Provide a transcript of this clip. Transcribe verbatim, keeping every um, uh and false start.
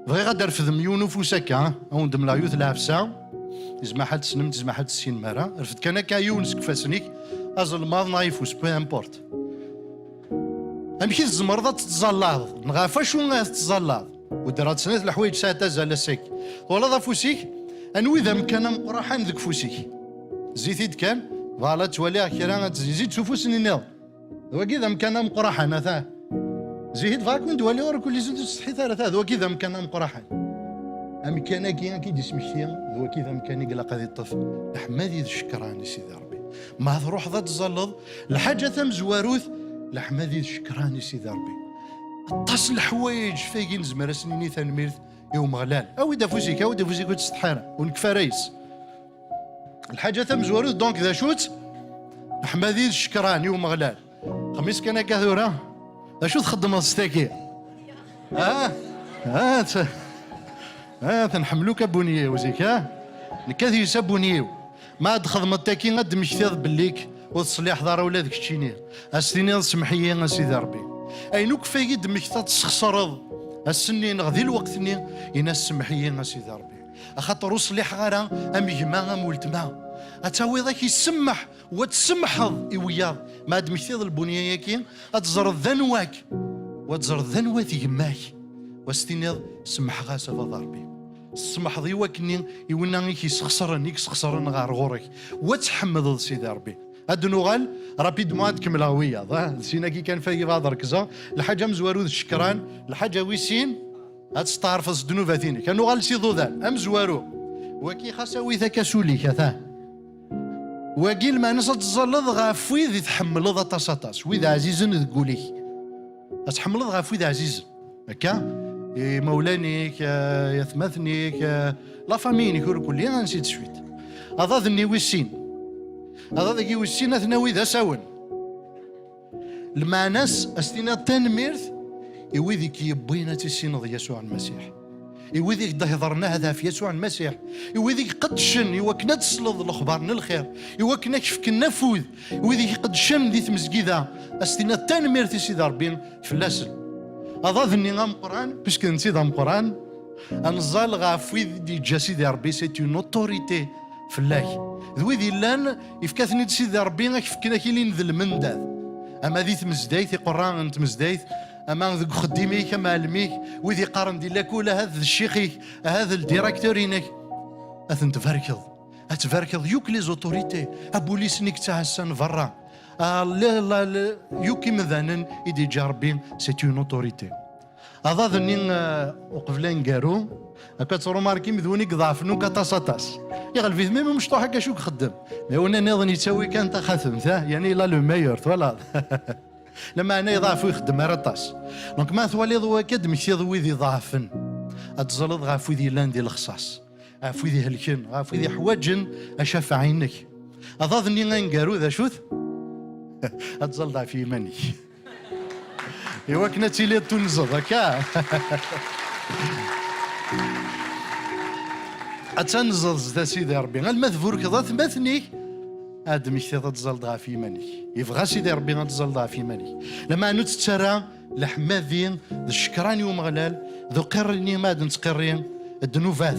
Bɣiɣ ad d-refdem yiwen ufus akka, ad wen-d-mleɣ yiwet lɛefsa. Izmaḥ ad tessnem, izmaḥ ad tessinem ara. Rfed kan akka yiwen seg ifassen-ik, azelmaḍ neɣ ayeffus, peu importe. Amek i tzemreḍ ad tettẓallaḍ? Neɣ ɣef wacu ad tettẓallaḍ? Udreɣ-d snat leḥwayeǧ sɛant azal ass-agi. Twalaḍ afus-ik? Anwi d amkan ameqqraḥan deg ufus-ik? Zzit-id kan, bɣa la ttwaliɣ kra ad tzizi-d s ufus-nni nniḍen. D wagi d amkan ameqqraḥan, ata. Zzit-id bɣa kun d-waliɣ ur kulli zid ur tsetḥit ara, ta. D wagi d amkan ameqqraḥan. Amkan-agi, ad k-id-ismekti, d wagi d amkan i ilaq ad iṭṭef leḥmadi d ccekran i Sidi Ṛebbi. Ma truḥeḍ ad tẓalleḍ, lḥaǧa tamezwarut, leḥmadi d ccekran i Sidi Ṛebbi. Aṭas n leḥwayeǧ fagi nezmer ad s-nini tanemmirt i Umeɣlal. Awi-d afus-ik, awi-d afus-ik ur ttsetḥi ara, ur nekfi ara yes. Lḥaǧa tamezwarut, donc, d acu-tt? Leḥmadi d ccekran i Umeɣlal. Xmis kan akka tura, d acu txeddmeḍ s tagi? Ah, ah, t-, ah, tenḥemmel akk abunyiw zik, ah? Nekkat yes abunyiw. Ma ad txedmeḍ taki, ad d-temmektiḍ bellik ur teṣliḥeḍ ara ula d keččini. Ad s-tiniḍ: "Semmeḥ-iyi, a Sidi Ṛebbi. Ayen akk fagi d-temmektaḍ tesxeṣreḍ ass-nni neɣ di lweqt-nni, ini-as: Semmeḥ-iyi, a Sidi Ṛebbi. Axaṭer ur ṣliḥeɣ ara am gma, am weltma." Ad tawiḍ ad k-isemmeḥ, u ad tsemḥeḍ i wiyaḍ. Ma ad d-temmektiḍ lbunya-agi, ad teẓreḍ d anwa-k, u ad teẓreḍ d anwa-t gma-k, u ad s-tiniḍ: "Semḥeɣ-as a baba Ṛebbi." Tessemḥeḍ i wakken i winna i k-isxeṣren, i k-isxeṣren ɣer ɣur-k, u ad tḥemmleḍ Sidi Ṛebbi. Ad d-nuɣal rapidement ad kemmleɣ wiyaḍ, ah, d sin-agi kan fagi bɣa ad rekzeɣ. Lḥaǧa amezwaru d ccekran, lḥaǧa wis sin, ad testeɛrfeḍ s ddnubat-inek. Ad nuɣal s iḍudan, amezwaru. Wagi xas awi-t akka s ul-ik, atan. Wagi lmeɛna-s ad tẓalleḍ ɣef wid i tḥemmleḍ aṭas aṭas, wid ɛzizen deg wul-ik. Ad tḥemmleḍ ɣef wid ɛzizen. Akka, imawlan-ik, eh, yatmaten-ik, eh, la famille-inek ur kulli, ainsi de suite. Aḍad-nni wis sin. Aḍad-agi wis sin ad t-nawi d asawen. Lmeɛna-s, ad s-tiniḍ tanemmirt i wid i k-yewwin ad tissineḍ Yasuɛ Lmasiḥ. I wid i k-d-ihedṛen ahat ɣef Yasuɛ Lmasiḥ. I wid i k-qeddcen i wakken ad tesleḍ lexbar n lxir. I wakken ad k-fken afud. I wid i k-qeddcen di tmezgida. Ad s-tiniḍ tanemmirt i Sidi Ṛebbi fell-asen. Aḍad-nni ameqqran, puisque d netta i d ameqqran, ad nẓal ɣef wid i d-yeǧǧa Sidi Ṛebbi, c'est une autorité fell-ak. D wid yellan, yefka-ten-id Sidi Ṛebbi, ad k-fken, ad k-ilin d lmendad. Ama di tmezdayt, iqerra n tmezdayt, ama deg uxeddim-ik, amɛellem-ik, wid yeqqaren di lakul, ahat d ccix-ik, ahat d ldirektur-inek, ad ten-tbarkeḍ. Ad tbarkeḍ yakk les autorités, abulis-nni i yettɛassan berra. Ah, le, la, le, yakk imdanen i d-yeǧǧa Ṛebbi, c'est une autorité. Aḍad-nni, eh, uqbel aneggaru, akka ttrumarkim d win i iḍeɛfen akk aṭas aṭas. Iɣleb-it même umecṭuḥ akka acu ixeddem. Mais win nniḍen yettawi kan taxatemt, ha? Yani il a le meilleur, twalaḍ. Lameɛna iḍeɛf ur ixeddem ara aṭas. Donc ma twaliḍ wakka ad d-temmektiḍ wid iḍeɛfen, ad tẓalleḍ ɣef wid yellan di lexṣaṣ, ɣef wid ihelken, ɣef wid iḥwaǧen acafeɛ-inek. Aḍad-nni aneggaru d acu-t? Ad tẓalleḍ ɣef yiman-ik. Iwakken ad tiliḍ tunzeḍ, akka? Ad tanzeḍ zdat Sidi Ṛebbi. Alma tburkeḍ atmaten-ik, ad d-temmektiḍ ad tẓalleḍ ɣef yiman-ik. Yebɣa Sidi Ṛebbi ad tẓalleḍ ɣef yiman-ik. Lameɛna ur tettarra leḥmadi d ccekran i Umeɣlal, d uqirri-nni ma ad nettqirri ddnubat.